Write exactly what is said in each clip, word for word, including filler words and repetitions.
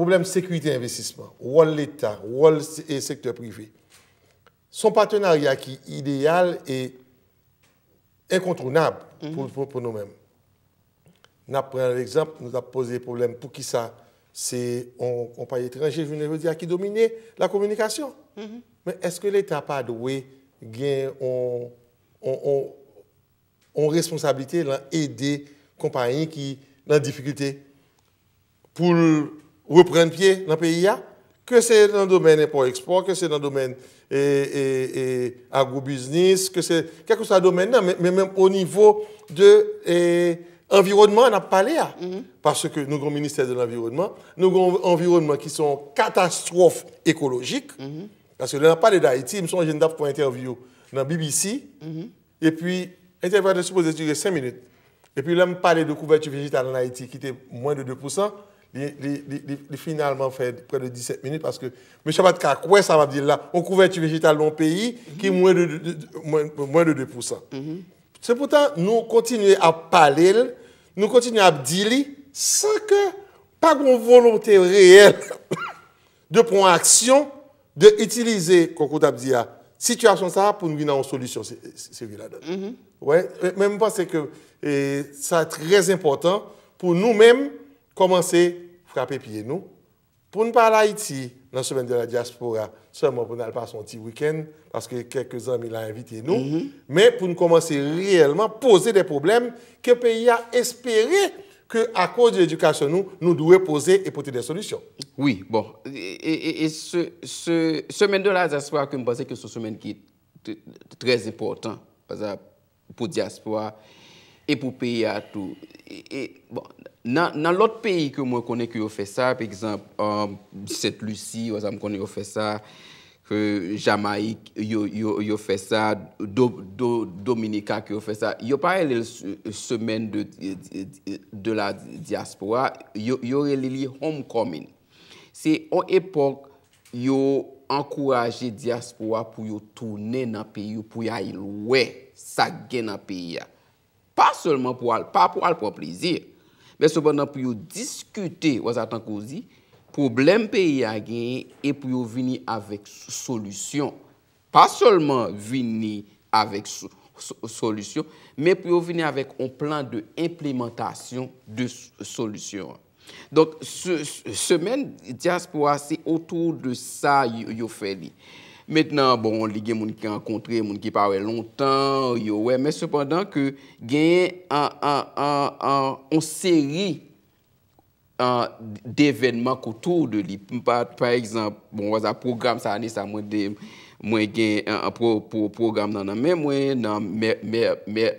Pwoblèm sekirite envestisman, wòl Leta, wòl se- e sektè prive. Se yon patenarya ki ideyal e enkontounab pou, pou, pou nou menm. N ap pran egzanp, nou t ap poze pwoblèm poukisa se yon konpayi etranje jounen jodi a ki domine la kominikasyon. Men èske Leta pa dwe gen yon, yon, yon, yon responsablite nan ede konpayi ki nan difikilte pou l reprann pye nan peyi a, ke se nan domèn enpò ekspò, ke se nan domèn e, e, e, agwobiznis, ke se kèlkeswa domèn nan, men, men menm o nivo de e, anviwònman n ap pale a. Paske nou gen yon ministè de lanviwònman, nou gen yon anviwònman ki se yon katastwòf ekolojik. Paske lè n ap pale d Ayiti, m sonje n t ap fè yon entèvyou nan B B C, epi entèvyou a te sipoze dire senk minit. Epi lè m pale de kouvèti vejetal ann Ayiti ki te mwen de de pousan, li, li, li, li, li finalman fè prè de disèt minit paske mesye pa t ka kwè sa m ap di l la, yon kouvèti vejetal nan yon peyi ki mwen de, de, de, mwen, mwen de de pousan. Se poutan nou kontinye ap pale l, nou kontinye ap di li, san ke pa gen yon volonte reyèl de pran aksyon, de itilize, kòk ou t ap di a, sitiyasyon sa a pou n vin a yon solisyon se- se- serye ladan l. Wè, men m panse ke e, sa trè enpòtan pou nou menm kòmanse frape pye nou. Pou n pa al Ayiti nan Semaine de la Diaspora sèlman pou n al pase yon ti wikenn, paske kèk zanmi la envite nou, men pou n kòmanse reyèlman poze de pwoblèm ke peyi a espere ke akoz de edikasyon nou, nou dwe poze e pote de solisyon. Wi, bon, e, e, e, e se, se, Semaine de la Diaspora ke m panse ke se yon semèn ki t- t- trè enpòtan, pa egzanp, pou dyaspora e pou peyi a tou. E, e, bon, nan, nan lòt peyi ke mwen konnen ke yo fè sa, pa egzanp, um, Sent Lisi, pa egzanp, m konnen yo fè sa, ke Jamayik, yo, yo, yo fè sa, Do, Do, Dominika ke yo fè sa. Yo pa rele l se- semaine de, de la diaspora, yo, yo rele li homecoming. Se yon epòk yo ankouraje dyaspora pou yo tounen nan peyi yo, pou y al wè sa k gen nan peyi a. Pa sèlman pou al, pa pou al pran plezi, men sepandan pou yo diskite, wè sa tankou w di, pwoblèm peyi a genyen e pou yo vini avèk solisyon. Pa sèlman vini avèk solisyon, men pou yo vini avèk yon plan de enplimantasyon de solisyon an. Donk, semèn dyaspora, se otou de sa yo fè li. Mentnan, bon, li gen moun ki rankontre, moun ki pa wè lontan, yo wè, men sepandan ke genyen yon seri devènman ki otou de li. Pa egzanp, bon, waza pwogram sa ane sa, mwen de, mwen gen yon pwogram nan nan men mwen, nan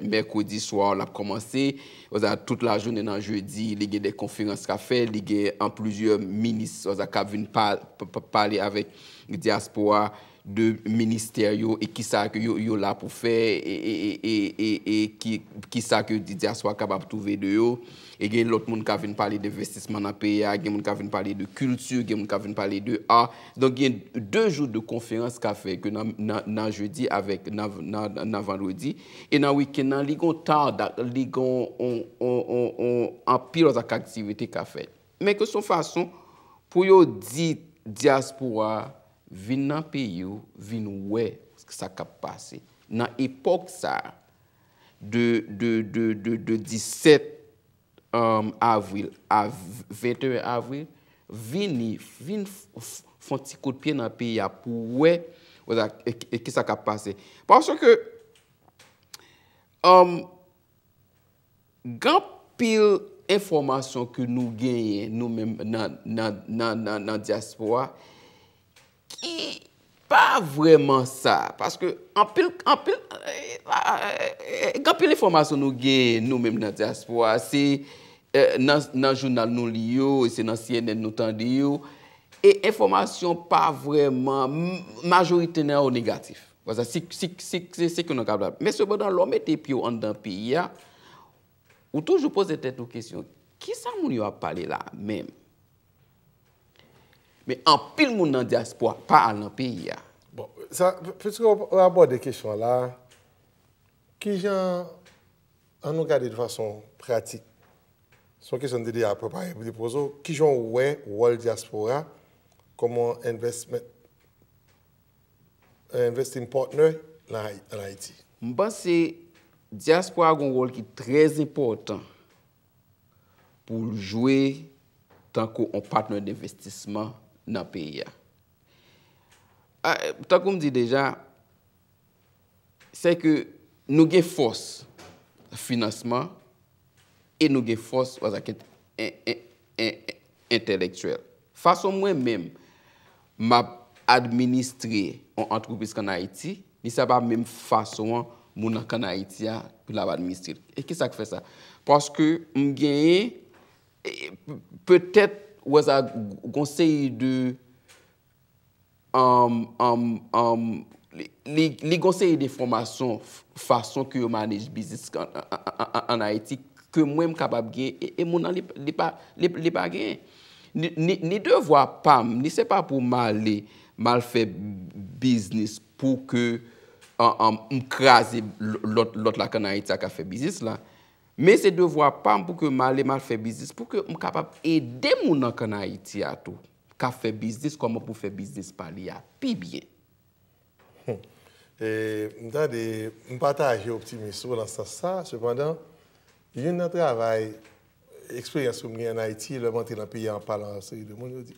mèkredi swa l ap kòmanse, waza tout lajounen nan jedi, li gen de konferans k ap fè, li gen plizyè minis, waza k ap vin pale avèk dyaspora de ministè yo e kisa ke yo, yo la pou fè e, e, e, e, e ki, kisa ke dyaspora kapab twouve de yo. E gen lòt moun ka vin pale de envestisman nan peyi a, gen moun ka vin pale de kilti, gen moun ka vin pale de a. Donk gen de jou de konferans ka fè ke nan, nan, nan jedi avèk nan, nan, nan vandredi. E nan wikenn nan, li gon tada, li gon on, on, on, on, anpil lòt aktivite ka fèt. Men ke se yon fason pou yo di dyaspora vin nan peyi w, vin wè sa k ap pase. Nan epòk sa a, de, de, de, de, de disèt avril a venteyen avril, vini, vin fè yon ti kout pye nan peyi a pou wè kisa k ap pase. Paske gen anpil enfòmasyon ke nou genyen nou menm nan, nan, nan, nan, nan dyaspora ki pa vrèman sa. Paske anpil, anpil, gen anpil enfòmasyon nou genyen nou menm nan dyaspora. Se nan, nan jounal nou li yo, se nan C N N nou tande yo. E enfòmasyon pa vrèman, majorite nan yo negatif. Paske se, se, se, se, se ke nou kapab. Men sepandan, lè w mete pye w anndan peyi a, ou toujou poze tèt ou kesyon, kisa moun yo ap pale la menm? Men anpil moun nan dyaspora pa al nan peyi a. Bon, sa, piske w abòde kesyon an la, kijan, ann nou gade de fason pratik, Se yon kesyon m te deja prepare pou te poze w. Kijan w wè wòl dyaspora kòm yon investment, investing partner nan Ay- an Ayiti? M panse dyaspora gen yon wòl ki trè enpòtan pou l jwe tankou yon patnè denvestisman nan peyi a. A, tankou m di deja, se ke nou gen fòs finansman e nou gen fòs, wazak, en- en- en- en- entèlektyèl. Fason mwen menm m ap administre yon antrepriz k ann Ayiti, li se pa menm fason an moun nan k ann Ayiti a pou l ap administre l. E kisa k fè sa? Paske m genyen, e, petèt, wè sa, gon seri de, um, um, um, li, li, li gon seri de fòmasyon, f- fason ke yo manage biznis an, an, an, an, an Ayiti, ke mwen m kapab gen, e, e moun nan li, li pa, li, li pa gen. Ni, ni, ni devwa pa m, ni se pa pou m ale, m al fè biznis pou ke, an, an, m kraze l- lòt, lòt la k ann Ayiti a k ap fè biznis la. Men se devwa pa m pou ke m ale, m al fè biznis, pou ke m kapab ede moun nan k ann Ayiti a tou, k ap fè biznis, kòman pou fè biznis pa li a pi byen. E, m tande, m pataje optimis ou nan sans sa, sepandan, youn nan travay, eksperyans m gen ann Ayiti, lè m antre nan peyi a, an palan yon seri de moun, yo di,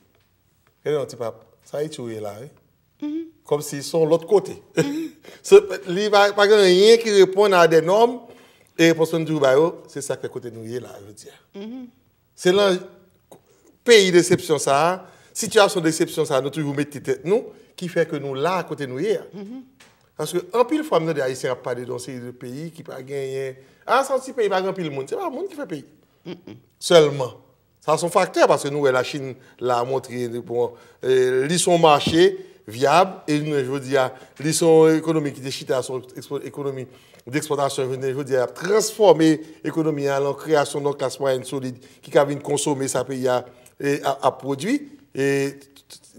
"Gade non, ti pap, sa Ayiti ou ye la, wi." Kòmsi se yon lòt kote. Se- li pa, pa gen anyen ki reponn a de nòm, e repons nou toujou ba yo, se sa k fè kote nou ye la, jodi a. Se nan peyi desepsyon sa a, sitiyasyon desepsyon sa a, nou toujou mete tèt nou, ki fè ke nou la kote nou ye a. Paske anpil fwa, m tande Ayisyen ap pale de yon seri de peyi ki pa genyen. A, se yon ti peyi, pa gen anpil moun. Se pa moun ki fè peyi. Sèlman. Sa se yon faktè, paske nou wè Lachin la montre, bon, e, li se yon mache vyab, e nou, jodi a, li se yon ekonomi ki te chita, se yon ekspo- ekonomi dekspòtasyon, jodi a, jodi a, y ap transfòme ekonomi a lan kreyasyon yon klas mwayèn solid ki ka vin konsome sa peyi a, e, a, ap pwodui. E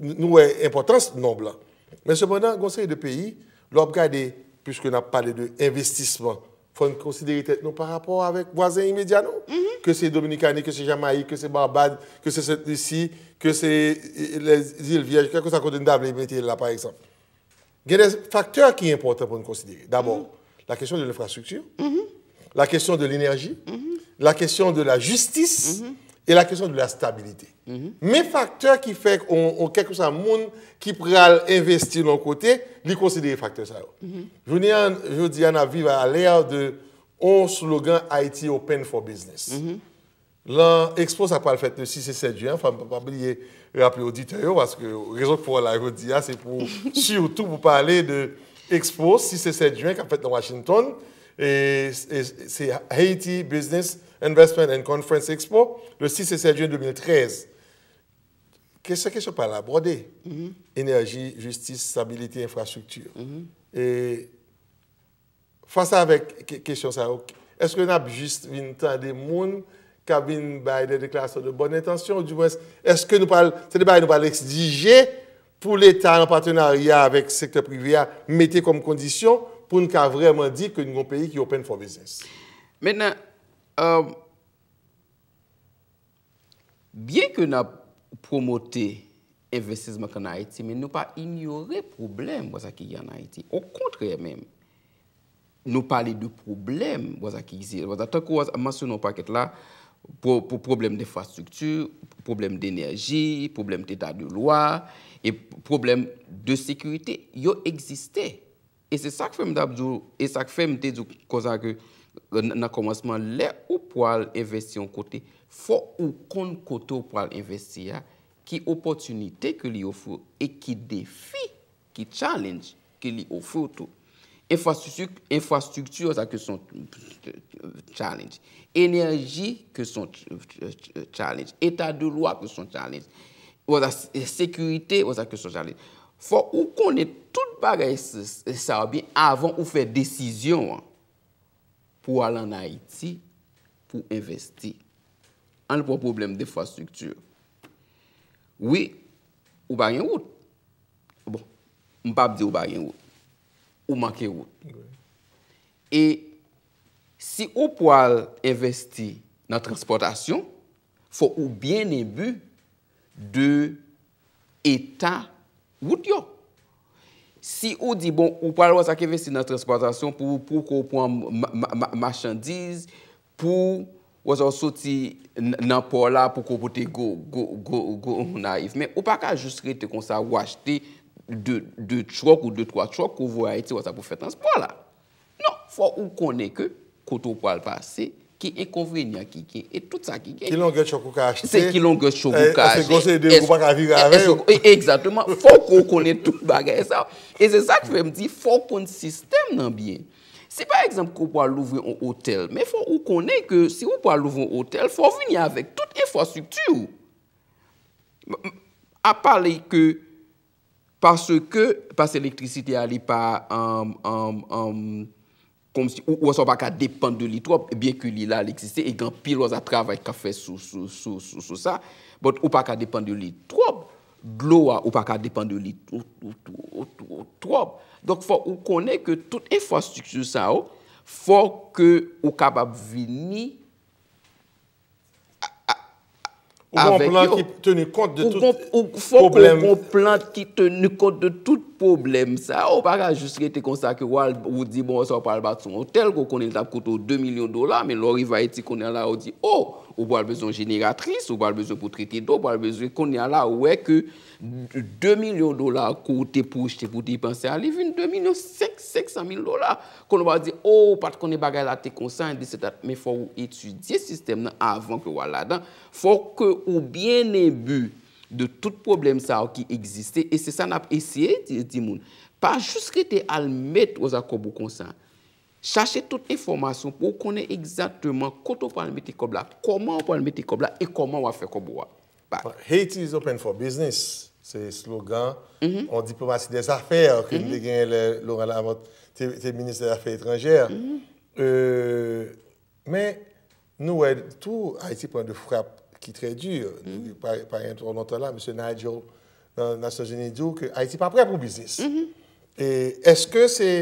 nou wè enpòtans nonb lan. Men sepandan, gen yon seri de peyi, lè w ap gade, piske n ap pale de envestisman, fò n konsidere tèt nou pa rapò avèk vwazen imedya nou, ke se Dominikani, ke se Jamayik, ke se Barbad, ke se Sent Lisi, ke se, e, Lèzil Vyèj, kèlkeswa kote n ta vle mete l la, pa egzanp. Gen de faktè ki enpòtan pou n konsidere. Dabò, la kesyon de lenfrastrikti, la kesyon de lenèji, la kesyon de la jistis e la kesyon de la stabilite. Men faktè ki fè on, on kèlkeswa moun ki pral envesti nan yon kote, li konsidere faktè sa yo. Jounen an, jodi a, n ap viv à l'ère de on slogan Haiti open for business. Lan ekspo sa pral fèt le sis e sèt jen, fò m pa bliye raple oditè yo, paske rezon k fè w la jodi a, se pou, sitou pou pale de ekspo sis e sèt jen k ap fèt nan Washington. E, e se Haiti Business Investment and Conference Expo, le sis e sèt jen de mil trèz. Kesyon, kesyon pa l abòde. Enèji, jistis, stabilite, enfrastrikti. E fas avèk ke- kesyon sa yo, èske n ap jis vin tande moun k ap vin bay de deklarasyon de bòn entansyon, oudimwens, èske nou pral, se de bagay nou pral egzije pou Leta, an patenarya avèk sektè prive a, mete kòm kondisyon pou n ka vrèman di ke nou gon peyi ki open for business? Mentnan, euh, byen ke n ap pwomote envestisman k ann Ayiti, men nou pa inyore pwoblèm, wè sa ki gen ann Ayiti. Okontrè menm, nou pale de pwoblèm, wè sa ki egziste. Wè sa, tankou w mansyone yon pakèt la, pwo- pwo- pwoblèm denfrastrikti, pwoblèm denèji, pwoblèm deta de lwa, e pwoblèm de sekirite, yo egziste. E se sa k fè m t ap di w, e sa k fè m te di w konsa ke, nan, nan kòmansman, lè ou pral envesti yon kote, fò ou konn kote ou pral envesti a, ki opòtinite ke li ofri w, e ki defi, ki challenge ke li ofri w tou. Enfrastrikti, enfrastrikti, sa ke se yon challenge. Enèji, ke se yon challenge. Eta de lwa, ke se yon challenge. Wè sa, se- sekirite, wè sa ke se yon challenge. Fò ou konnen tout bagay s- s- sa yo byen avan ou fè desizyon an pou al ann Ayiti, pou envesti. Ann pran pwoblèm denfrastrikti. Wi, ou pa gen wout. Bon, m p ap di ou pa gen wout. Ou manke wout. E si ou pral envesti nan transpòtasyon, fò ou byen enbi de eta wout yo. Si ou di, bon, ou pral wè sa k envesti nan transpòtasyon pou, pou ko pran ma- ma- ma- machandiz, pou wè sa w soti n- nan pò la pou ko pote gwo gwo gwo gwo Nayiv. Men ou pa ka jis rete konsa, ou achte de de truck ou de twa truck, ou voye Ayiti, wè sa pou fè transpò la. Non, fò ou konnen ke kote w pral pase, ki enkonvenyan ki gen, e tout sa ki gen. Ki longè truck ou ka achte. Se ki longè truck ou ka achte. Èske gon seri de ou pa ka vire avè yo. Egzakteman. Fò ke w konnen tout bagay sa. E se sa k fè m di, fò w konn sistèm nan byen. Si pa egzanp ke w pral louvri yon otèl, men fò ou konnen ke si w pral louvri yon otèl, fò w vini avèk tout enfrastrikti w. M- m- A pale ke paske, paske elektrisite a li pa, um, um, um, kòmsi ou, ou wè sa w pa ka depann de li twòp, byen ke li la, li egziste, e gen anpil lòt travay k ap fèt sou, sou, sou, sou, sou sa. But ou pa ka depann de li twòp. Dlo a, ou pa ka depann de li tw- tw- tw- tw- twòp. Donk, fò ou konnen ke tout enfrastrikti sa yo, fò ke ou kapab vini Ou gen yon plan ki teni kont de tout pwoblèm. Ou fòk ou gen yon plan ki teni kont de tout pwoblèm sa. Ou pa ka jis rete konsa ke w al, ou di, bon, sa w pral bati yon otèl, ke w konnen l t ap koute w de milyon dola, men lè w rive Ayiti kounye a la, ou di, o, ou pral bezwen yon jeneratris, ou pral bezwen pou trete dlo, ou pral bezwen, kounye a la, ou wè ke de milyon dola ke w te pwojte pou depanse a, li vin de milyon senk, senk san mil dola. Kounye a w ap di, o, ou pa t konnen bagay la te konsa, etsetera. Men fò w etidye sistèm nan avan ke w al ladan. Fò ke ou byen enbi de tout pwoblèm sa yo ki egziste, e se sa n ap eseye di timoun. Pa jis rete al met wè sa kòb ou konsa. Chache tout enfòmasyon pou w konnen egzakteman kote w pral mete kòb la, kòman w pral mete kòb la e kòman w ap fè kòb ou a. Haiti is open for business. Se slogan yon diplomasi dèzafè ke n te genyen lè Laurent Lamothe te, te minis dèzafè etranjè. Euh, men nou wè tou Ayiti pran de frap ki trè di. Pa, pa gen twò lontan la, mesye Nigel nan Nasyonzini di w ke Ayiti pa prè pou biznis. E èske se,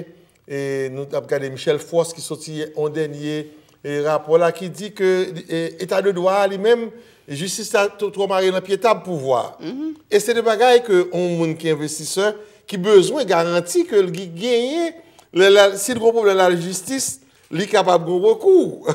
e nou t ap gade Michel Frost ki soti yon dènye e rapò la ki di ke e, eta de dwa a li menm, jistis la twò mare nan pye tab pouvwa a. E se de bagay ke yon moun ki envestisè, ki bezwen garanti ke l genyen, lè l al, si l gen yon pwoblèm lajistis, li kapab gen yon rekou.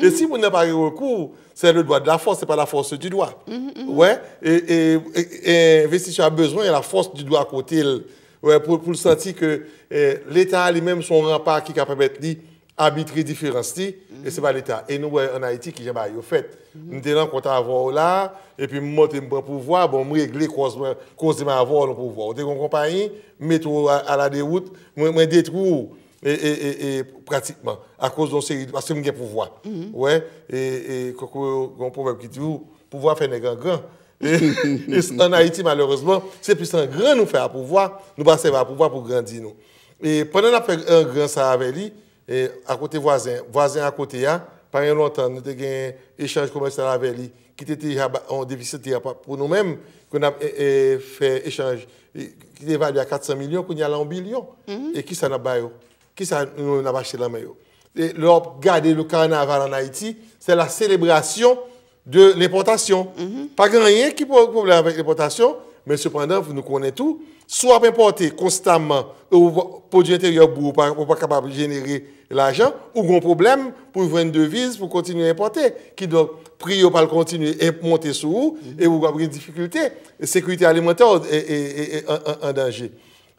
E si moun nan pa gen rekou, c'est le droit de la force, c'est pas la force du droit. Ou wè, e, e, e, e envestisè a bezwen la force du droit kote l. Ou wè, pou, pou l santi ke e, Leta a li menm se yon ranpa ki ka pèmèt li abitre diferans li, e se pa Leta. E nou wè ann Ayiti kijan bagay yo fèt. M te rankont avè w la, epi m monte m pran pouvwa, bon, m regle kòz mwen, koze m avè w nan pouvwa. Ou te gen yon konpayi, m mete w a, a la dewout, mwen, mwen detwi w, e, e, e, e pratikman, akoz yon seri, paske m gen pouvwa. Ou wè, e, e, kòk gen yon pwovèb ki di w, pouvwa fè nèg angran. E, e ann Ayiti, malerezman, se plis angran nou fè a pouvwa, nou pa sèvi a pouvwa pou grandi nou. E pandan n ap fè angran sa avè li, e akote vwazen, vwazen akote a, pa gen lontan, nou te gen echanj komèsyal avè li, ki te deja ba, yon defisitè pou nou menm, ke n ap e, e, fè echanj, e, ki te evalye a kat san milyon, kounye a l a yon bilyon. E kisa n ap ba yo? Kisa nou menm n ap achte nan men yo? E lè w ap gade le carnaval en Haïti, c'est la célébration de l'importation. Pa gen anyen ki pwoblèm avèk enpòtasyon, men sepandan, nou konnen tou, si w ap enpòte konstaman, e w, pwodui enteryè bou ou pa, ou pa kapab jenere lajan, ou gen yon pwoblèm pou jwenn deviz pou kontinye enpòte. Kidonk, pri yo pral kontinye monte sou ou, e ou ap gen difikilte, sekirite alimantè w e, e, e, e, an, an, an danje.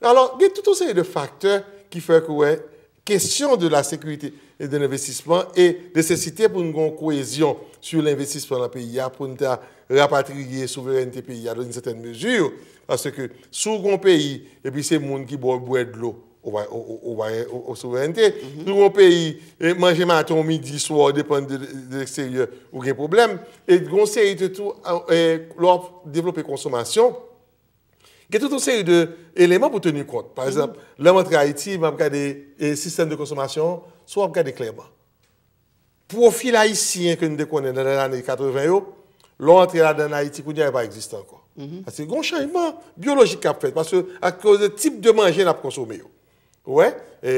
Alò, gen tout yon seri de faktè ki fè ke w wè kesyon de la sécurité et de l'investissement e nesesite pou nou gen yon kohésion sur l'investissement nan peyi a, pou nou ta rapatriye souverènte peyi a dans une certaine mesure, paske si w gen yon peyi epi se moun ki ba w bwè dlo, ou pa, ou, ou, ou pa gen, ou, ou souverènte. Si w gen yon peyi, e manje maten, midi, swa, ou depann de, de leksteryè, ou gen pwoblèm. E gen yon seri de tou, e, lè w ap devlope konsomasyon, gen tout yon seri de eleman pou teni kont. Pa egzanp, lè m antre Ayiti, m ap gade, e, sistèm de konsomasyon, si w ap gade klèman. Pwofil ayisyen ke n te konnen nan lane katreven yo, lè w antre ladan ann Ayiti, kounye a, yo pa egziste ankò. Paske gen yon chanjman byolojik k ap fèt. Paske akoz de tip de manje n ap konsome yo. Ou wè, e,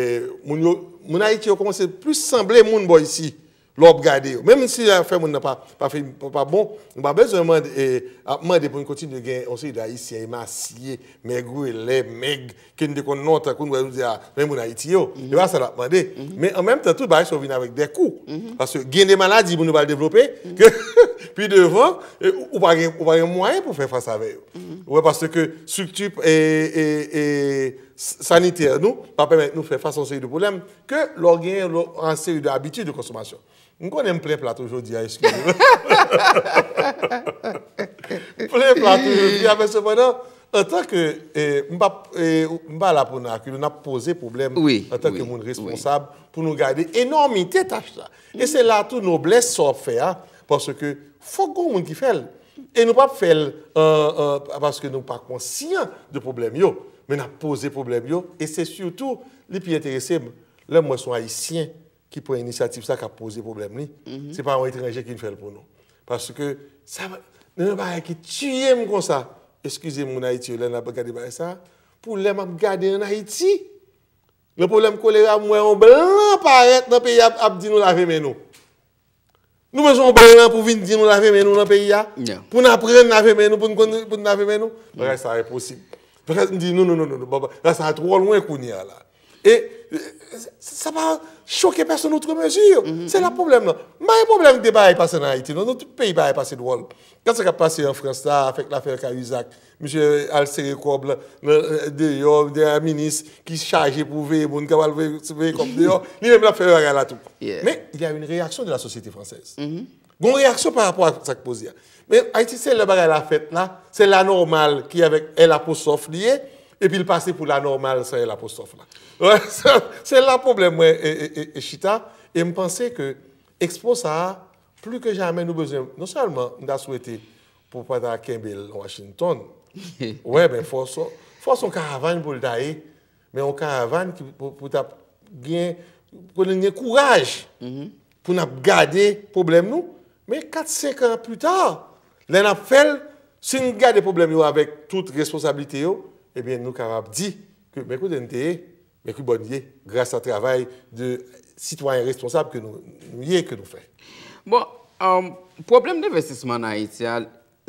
moun yo, moun Ayiti yo kòmanse plis sanble moun bò isi. Lè w ap gade yo. Menm si afè moun nan pa, pa, fè, pa, pa bon, nou pa bezwen mande, e, ap mande pou n kontinye gen yon seri de Ayisyen emasye, mègwelè, mèg, ke n te konn lontan, kou n wè nou di, a, men moun Ayiti yo. E pa sa n ap mande. Men an menm tan tou, bagay sa yo vin avèk de kou. Paske gen de maladi moun yo pral devlope, ke pi devan, e, ou, ou pa gen, ou pa gen mwayen pou fè fas avè yo. Ou wè, paske estrikti, e, e, e, s-, sanitè nou pa pèmèt nou fè fas a yon seri de pwoblèm ke lè w gen yon seri de abitid de konsòmasyon. M konnen m plen plato jodi a, eskize m. M plen plato jodi a, men sepandan, antanke, e, m pa, e, m pa la pou n akile, n ap poze pwoblèm antanke moun responsab pou nou gade enòmite tach la. E se la tou noblès sa w ap fè a, paske fòk gon moun ki fè l. E nou p ap fè l, e, e, paske nou pa konsyan de pwoblèm yo, men n ap poze pwoblèm yo, e se sitou, li pi enterese m, lè m wè se yon Ayisyen ki pran inisyativ sa k ap poze pwoblèm li. Se pa yon etranje ki vin fè l pou nou. Paske sa, nan yon bagay ki tiye m konsa, eskize m, moun Ayiti yo, lè n ap gade bagay sa, pou lè m ap gade ann Ayiti, nan pwoblèm kolera, m wè yon blan parèt nan peyi a ap, ap di nou lave men nou. Nou bezwen yon blan pou vin di nou lave men nou nan peyi a? Pou n aprann lave men nou, pou n konn, pou n lave men nou? Bagay sa a enposib. Bagay, m di, non, non, non, non, non, bagay sa a twò lwen kounye a la. E, e, sa pa choke pèsonn outre mezi. Se la pwoblèm nan. M pa gen pwoblèm de bagay pase nan Ayiti, non, nan tout peyi bagay pase dwòl. Gad sa k ap pase an Frans la, avèk lafè Cahuzac. Misye al sere kòb la, nan, deyò, dèyè minis ki chaje pou veye moun, k ap al veye, veye kòb deyò. Li menm l ap fè bagay la tou. Men, il y a une réaction de la société française. Gon reyaksyon pa rapò ak sa k poze a. Men Ayiti, se lè bagay la fèt la, se la nòmal ki avèk L apostwòf li ye, epi l pase pou la nòmal san L apostwòf la. Se la pwoblèm mwen e, e, e, e chita, e m panse ke ekspo sa a, pli ke jamè, nou bezwen, non sèlman, m ta swete pou pa ta kenbe l Washington. Wè, men fò s on, fò s on karavàn pou l ta ye, men yon karavàn ki pou, pou ta gen, pou n gen kouraj pou n ap gade pwoblèm nou, men kat, senk an pita, lè n ap fè l, si n gade pwoblèm yo avèk tout responsablite yo, ebyen, nou kapab di ke, men kote n te ye, men ki bò n ye, gras a travay de sitwayen responsab ke nou, nou ye, ke nou fè. Bon, um, pwoblèm denvestisman ann Ayiti a,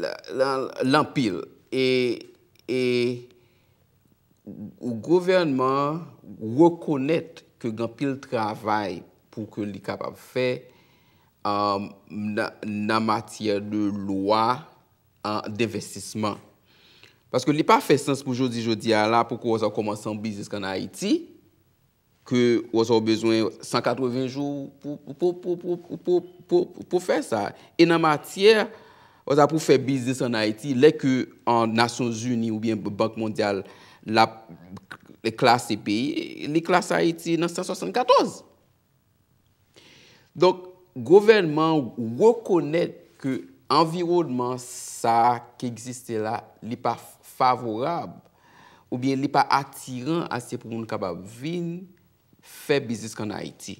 la, la, l anpil. E, e gouvènman rekonèt ke gen anpil travay pou ke li kapab fè, um, nan, nan matyè de lwa, an, denvestisman. Paske li pa fè sans pou jodi, jodi a la, pou ke w sa kòmanse yon biznis ann Ayiti, ke w sa w bezwen san katreven jou pou, pou, pou fè sa. E nan matyè, w sa pou fè biznis ann Ayiti, lè ke an Nasyonzini oubyen Bank Mondyal, l ap klase peyi, li klase Ayiti nan san swasannkatòz. Donk, gouvènman rekonèt ke anviwònman sa a ki egziste la, li pa favorab, oubyen li pa atiran ase pou moun kapab vin fè biznis ann Ayiti.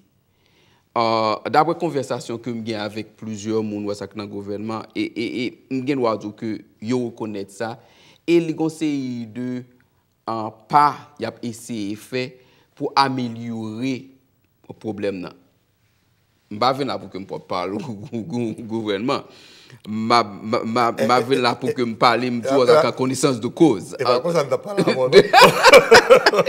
Euh, daprè konvèsasyon ke m gen avèk plizyè moun, wè sa k nan gouvènman, e, e, e m gen dwa di w ke yo rekonèt sa, e li gon seri de, euh, pa y ap eseye fè pou amelyore pwoblèm nan. M pa vin la pou ke m pòtpawòl gou-, gou-, gou-, gouvènman. M ap, m ap, m ap, m ap vin la pou ke m pale, m di w ak konesans de koz. E pa konsa m t ap pale avè w, non.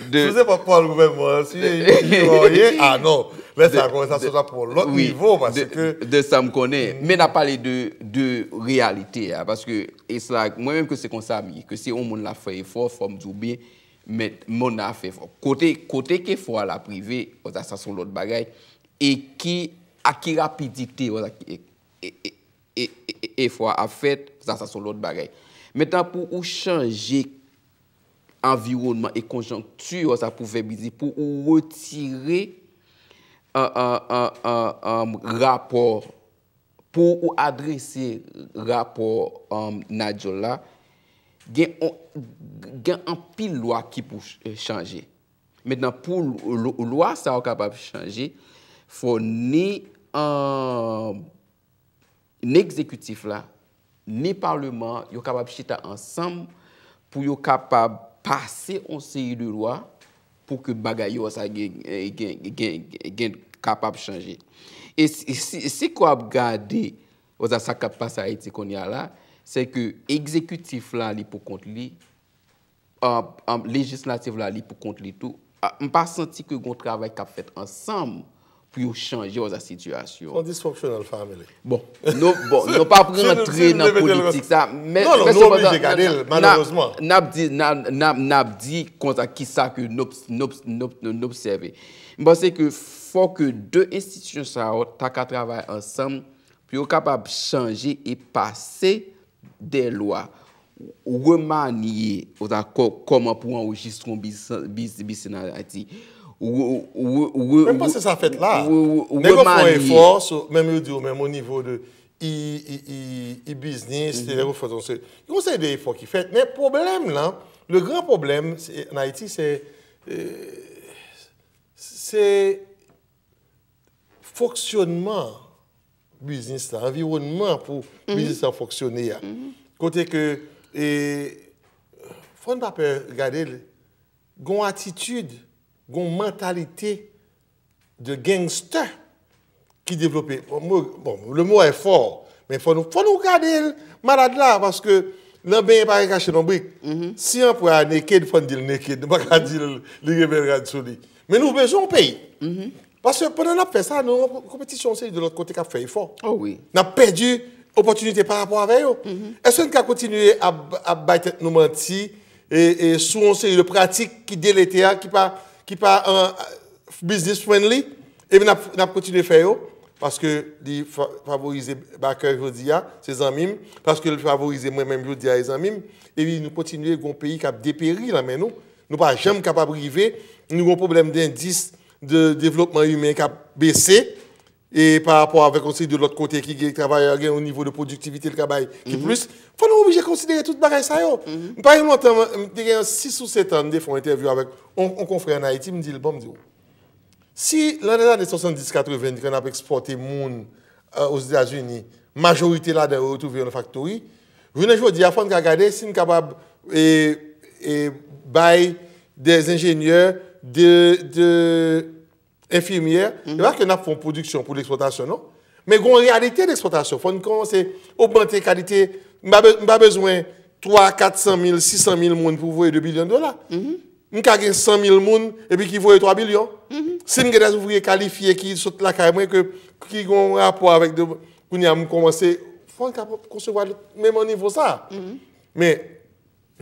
Si w se pòtpawòl gouvènman an, si, si w ye, a non. Lè sa a, konvèsasyon sa pran yon lòt nivo, paske de sa m konnen. Men n ap pale de, de reyalite a, paske it's like, mwen menm ke se konsa m ye, ke se yon moun la fè efò, fò m di w byen, men moun la fè efò. Kote, kote ke efò a l ap rive, sa, sa se yon lòt bagay. E ki, a ki rapidite, e, e, e, e, efò a ap fèt, sa, sa se yon lòt bagay. Mentnan, pou ou chanje anviwònman e konjonkti, sa pou fè biznis, pou ou retire, an, an, an, an, an, rapò, pou ou adrese rapò, um, Nigel la, gen on, gen anpil lwa ki pou ch-, chanje. Mentnan, pou l-, l-, lwa sa yo kapab chanje, fò ni, um, ni egzekitif la, ni palman an, yo kapab chita ansanm pou yo kapab pase yon seri de lwa pou ke bagay yo sa gen, gen, gen, gen, kapab chanje. E si, si, si w ap gade, oza sa k ap pase Ayiti kounye a la, se ke egzekitif la, li pou kont li, an, an, lejislatif la, li pou kont li tou. A, m pa santi ke gon travay k ap fèt ansanm pou yo chanje oza sitiyasyon. Yon dysfunctional family. Bon, nou, bon, nou p ap rantre nan politik sa, men non, non, nou oblije gade l, malerezman. N ap di, n ap di konsa kisa ke n obsève. M panse ke fò ke de enstitisyon sa yo ta ka travay ansanm pou yo kapab chanje e pase de lwa, remanye, oza kòman pou anrejistre yon biznis an Ayiti. Mwen panse sa fèt la. Nèg yo fè yon efò, menm yo di yo menm o nivo de e-business, te refòse yon seri de efò ki fèt. Men pwoblèm nan, le gran pwoblèm an Ayiti, se se fonksyònman biznis la, anviwònman pou biznis la fonksyone a. Kote ke, e, fò n pa pè gade l, gon atitid, gon mantalite de gangster ki devlope. Bon, mo, bon, le mot est fort, men fò nou, fò nou gade l, malad la, paske nan benyen pa gen kache lonbrik. Si anplwaye a naked, fò n di l naked. Nou pa ka di l li gen bèl rad sou li. Men nou bezwen yon peyi. Paske pandan n ap fè sa, nou nan konpetisyon yon seri de lòt kote k ap fè efò. Oh wi. N ap pèdi opòtinite pa rapò avè yo. Èske n ka kontinye ap, ap bay tèt nou manti e, e sou yon seri de pratik ki deletè, ki pa, ki pa, uh, business friendly, epi n ap, n ap kontinye fè yo, paske li fa-, favorize Baker jodi a, se zanmi m, paske li favorize mwen menm jodi a, e zanmi m, epi nou kontinye gon peyi k ap deperi nan men nou. Nou pa janm kapab rive, nou gon pwoblèm dendis de devlopman imen k ap bese, e pa rapò avèk yon seri de lòt kote ki gen travayè gen yon nivo de pwodiktivite l ka bay ki plis, fò nou oblije konsidere tout bagay sa yo. M pa gen lontan, m te gen sis ou sèt an, m te fè yon entèvyou avèk yon, yon konfrè an Ayiti, m di l, bon, m di w, si nan lèzane swasanndis katreven, kan n ap ekspòte moun, e, Ozetazini, majorite ladan yo retwouve yo nan faktori, jounen jodi a, fò n ka gade si n kapab, e, e, bay de enjenyè, de, de enfimyè, e pa ke n ap fè yon pwodiksyon pou lekspòtasyon, non. Men gon reyalite lekspòtasyon. Fò n kòmanse ogmante kalite. M pa be-, m pa bezwen twa, kat san mil, sis san mil moun pou voye de bilyon dola. M ka gen san mil moun epi ki voye twa bilyon. Si m gen de ouvrye kalifye ki sot lakay mwen, ke, ki gon rapò avèk de, kounye a m kòmanse, fò n ka konsevwa l menm an nivo sa. Men,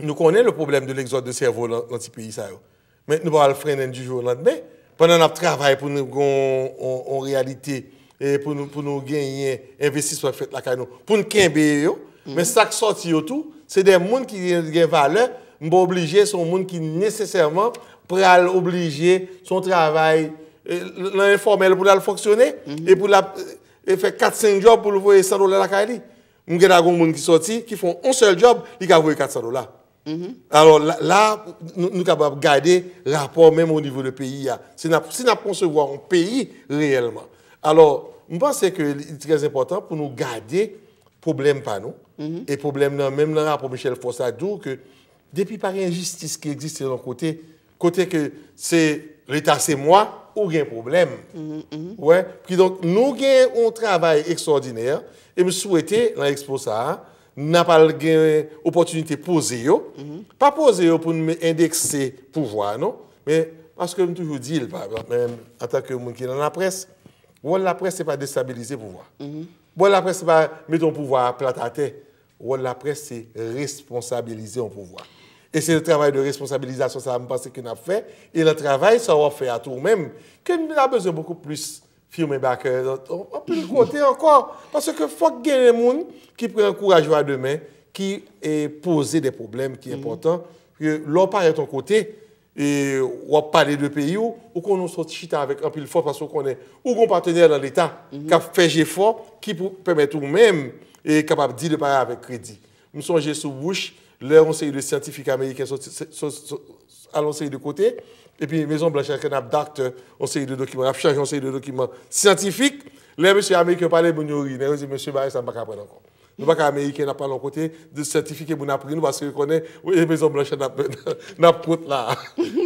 nou konnen le pwoblèm de l'exode de sèvo nan, nan ti peyi sa yo. Men nou pa pral frennen du jour au lendemain. Pandan n ap travay pou nou gon yon, yon reyalite, e pou nou, pou nou genyen envestisman k fèt lakay nou, pou n kenbe yo. Men sa k sòti yo tou, se de moun ki gen, gen valè. M pa oblije, se yon moun ki nesesèman pral oblije, se yon travay, e, nan enfòmèl pou l al fonksyone, e pou l ap, e, fè kat, senk djòb pou l voye san dola lakay li. M gen la gon moun ki sòti, ki fè yon sèl djòb, li ka voye kat san dola. Alò, la, la, nou, nou kapab gade rapò menm o nivo de peyi a. Si n ap, si n ap konsevwa yon peyi reyèlman. Alò, m panse ke li trè enpòtan pou nou gade pwoblèm pa nou. E pwoblèm nan, menm nan rapò Michel Faust la, di w ke depi pa gen jistis ki egziste yon kote, kote ke se Leta se mwa, ou gen pwoblèm. Ou wè? Kidonk, nou gen yon travay ekstwòdinè, e m swete, nan ekspo sa a, n ap al gen opòtinite poze yo. Pa poze yo pou n endekse pouvwa a, non. Men, paske m toujou di l, pa egzanp, men, antanke moun ki nan laprès, wòl laprès se pa destabilize pouvwa. Wòl laprès se pa mete yon pouvwa a plat atè. Wòl laprès se responsabilize yon pouvwa. E se travay de responsabilizasyon sa a, m panse ke n ap fè. E nan travay sa w ap fè a tou ou menm, ke n ta bezwen bokou plis firmen bakè anpil kote ankò. Paske fòk genyen moun ki pran kouraj yo a de men, ki, e, poze de pwoblèm ki enpòtan. Ke lè w parèt yon kote, e w ap pale de peyi w, ou konnen w sot chita avèk anpil fòs paske w konnen ou gon patnè nan Leta k ap fè jefò ki pou pèmèt ou menm e kapab di de bagay avèk kredi. M sonje sou Bush, lè yon seri de syantifik ameriken soti, al yon seri de kote, epi Mezon Blanch la konn ap doctor yon seri de dokiman, ap chanje yon seri de dokiman syantifik, lè mesye ameriken yo pale, moun yo ri, nèg yo di, mesye, bagay sa m pa ka pran ankò. Nou pa ka ameriken, n ap pale yon kote, de sètifike moun ap ri nou paske yo konnen, wi, e Mezon Blanch n ap, n ap kont la.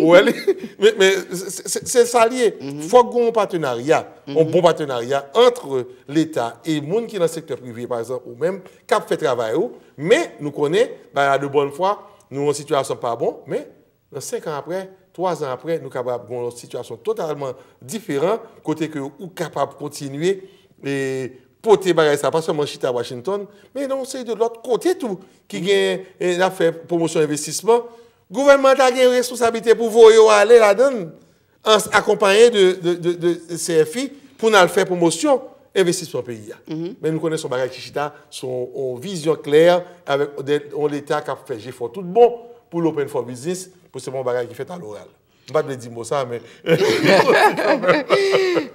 Ou wè li? Men, men se, se, se sa l ye. Fòk gen yon patenarya, yon bon patenarya ant Leta e moun ki nan sektè prive, pa egzanp, ou menm, k ap fè travay ou. Men, nou konnen, bagay la de bòn fwa, nou yon sitiyasyon pa bon, men nan senk an apre, twa zan apre, nou kapab gen yon sitiyasyon totalman diferan, kote ke ou kapab kontinye e pote bagay sa, pa sèlman chita Washington, men nan yon seri de lòt kote tou ki gen, e, n ap fè pwomosyon envestisman. Gouvènman an ta gen responsablite pou voye yo ale ladan l, an, akonpaye de, de, de, de C F I, pou n al fè pwomosyon envestisman peyi a. Men nou konnen se yon bagay ki chita sou yon, yon vizyon klè, avèk de, yon Leta k ap fè jefò tout bon pou l open for business, pou se pa yon bagay ki fèt aloral. M pa t vle di mo sa, men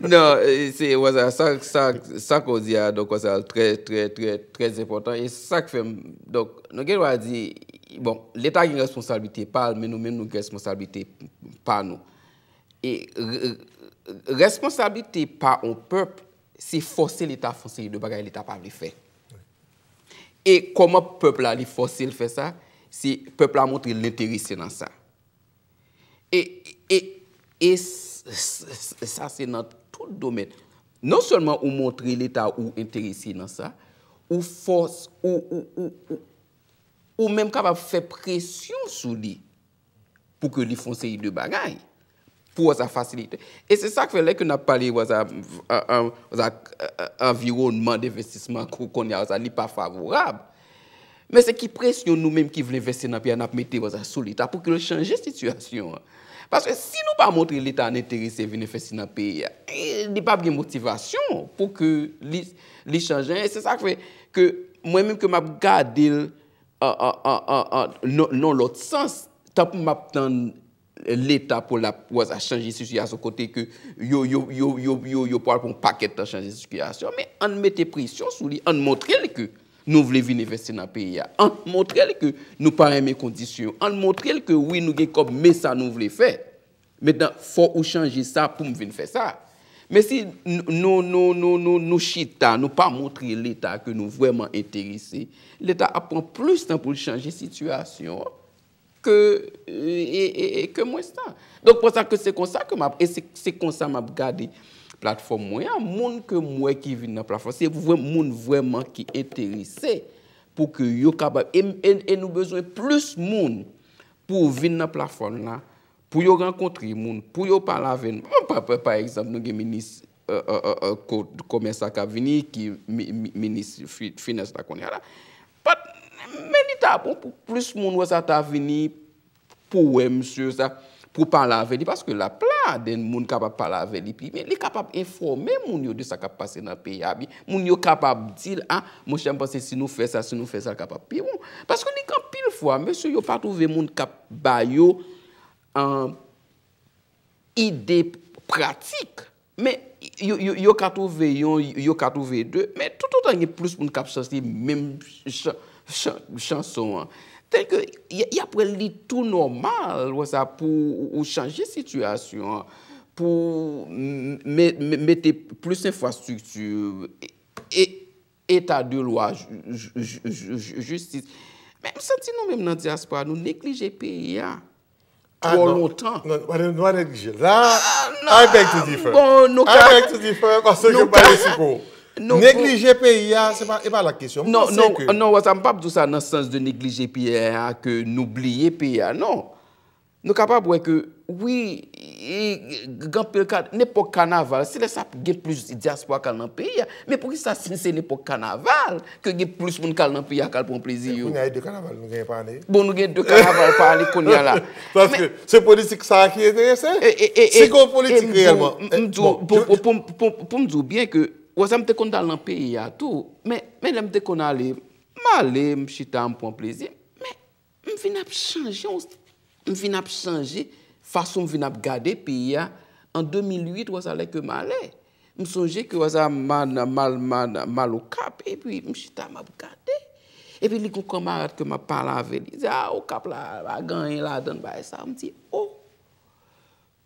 Non, e, se, wè sa, sa, sa, sa ke w di a, donk, wè sa, trè, trè, trè, trè enpòtan. E sa k fè m, donk, nou gen dwa di, bon, Leta gen responsablite pa l, men nou menm nou gen responsablite pa nou. E re- responsablte pa yon pèp, se fòse Leta fè yon seri de bagay Leta pa vle fè. E kòman pèp la li fòse l fè sa? Se pèp la montre l enterese nan sa. E, e, e s- s- s- sa se nan tout domèn. Non sèlman ou montre Leta ou enterese nan sa, ou fòs, ou, ou, ou, ou, ou menm kapab fè presyon sou li pou ke li fè yon seri de bagay pou wè sa fasilite. E se sa k fè lè ke n ap pale wè sa, an- an- wè sa, anviwònman denvestisman kou- kounye a wè sa li pa favorab. Men se ki presyon nou menm ki vle envesti nan peyi a n ap mete wè sa sou Leta pou ke l chanje sitiyasyon an. Paske si nou pa montre Leta n enterese vin envesti nan peyi a, e, li p ap gen motivasyon pou ke li, li chanje. E se sa k fè ke mwen menm ke m ap gade l an, an, an, an, an, nan, nan lòt sans, tankou m ap tann Leta pou l ap wè sa chanje sitiyasyon kote ke yo, yo, yo, yo, yo, yo pral pran yon pakèt tan chanje sitiyasyon, men ann mete presyon sou li, ann montre l ke nou vle vin envesti nan peyi a, ann montre l ke nou pa renmen kondisyon yo, ann montre l ke wi nou gen kòb, men sa nou vle fè. Mentnan, fò ou chanje sa pou m vin fè sa. Men si n- nou, nou, nou, nou, nou chita, nou pa montre Leta ke nou vrèman enterese, Leta ap pran plis tan pou l chanje sitiyasyon an ke, e, e, e, ke mwens tan. Donk, pou sa ke se konsa ke m ap, e se, se konsa m ap gade platfòm mwen an, moun ke m wè ki vin nan platfòm, se vre, moun vrèman ki enterese pou ke yo kapab, e, e, e nou bezwen plis moun pou vin nan platfòm la, pou yo rankontre moun, pou yo pale avè n. Bon, pa, pa, pa egzanp, nou gen minis, e, e, e, e, ko- komès la k ap vini, ki mi- mi- minis fi- finans la kounye a la. But, men li ta bon pou plis moun wè sa ta vini pou wè misye sa, pou pale avè li, paske l ap la, then moun kapab pale avè li pi byen, li kapab enfòme moun yo de sa k ap pase nan peyi a, pi moun yo kapab di l, a, monchè, m panse si nou fè sa, si nou fè sa, l kapab pi bon. Paske li gen anpil fwa, mesye yo pa twouve moun k ap ba yo, an, ide pratik. Men yo, yo, yo ka twouve yon, yo ka twouve de, men toutotan gen plis moun k ap chante menm chan- chan- chanson an, tèlke y- y ap wè li tou nòmal, wè sa, pou ou chanje sitiyasyon an, pou m- me- me- mete plis enfrastrikti, e- e- eta de lwa, jistis. Men m santi nou menm nan dyaspora, nou neglije peyi a twò lontan. Non, nou pa neglije. La, I beg to differ. Bon, nou I ka- beg to differ, paske nou m pa ka- resi pou. nou- Neglije peyi a, se pa, e pa la kesyon. M Non, panse non, ke non, wè sa, m p ap di w sa nan sans de neglije peyi a, ke nou bliye peyi a, non. Nou kapab wè ke, wi, e, gen anpil ka- nenpòt kanaval, se lè sa gen plis dyaspora k al nan peyi a. Men poukisa si se nenpòt kanaval, ke gen plis moun k al nan peyi a, k al pran plezi yo? Kounye a, e de kanaval nou genyen pa ane. Bon, nou gen de kanaval pa ane kounye a la. Paske se politik sa a ki enterese. E- e- e- Si e- gon politik e m- reyèlman. m- m- di w- Bon, pou- je- pou- pou- pou- pou m di w byen ke, wè sa, m te konn al nan peyi a tou, men men lè m te konn ale, m ale, m chita, m pran plezi, men m vin ap chanje, yon- m vin ap chanje fason m vin ap gade peyi a. An de mil uit, wè sa, lè ke m ale, m sonje ke wè sa, m al- m al- m al- m al Okap, epi m chita, m ap gade. Epi li gon kanmarad ke m ap pale avè li, li di, a, Okap la, pa gen anyen ladan l, bagay sa. M di, o,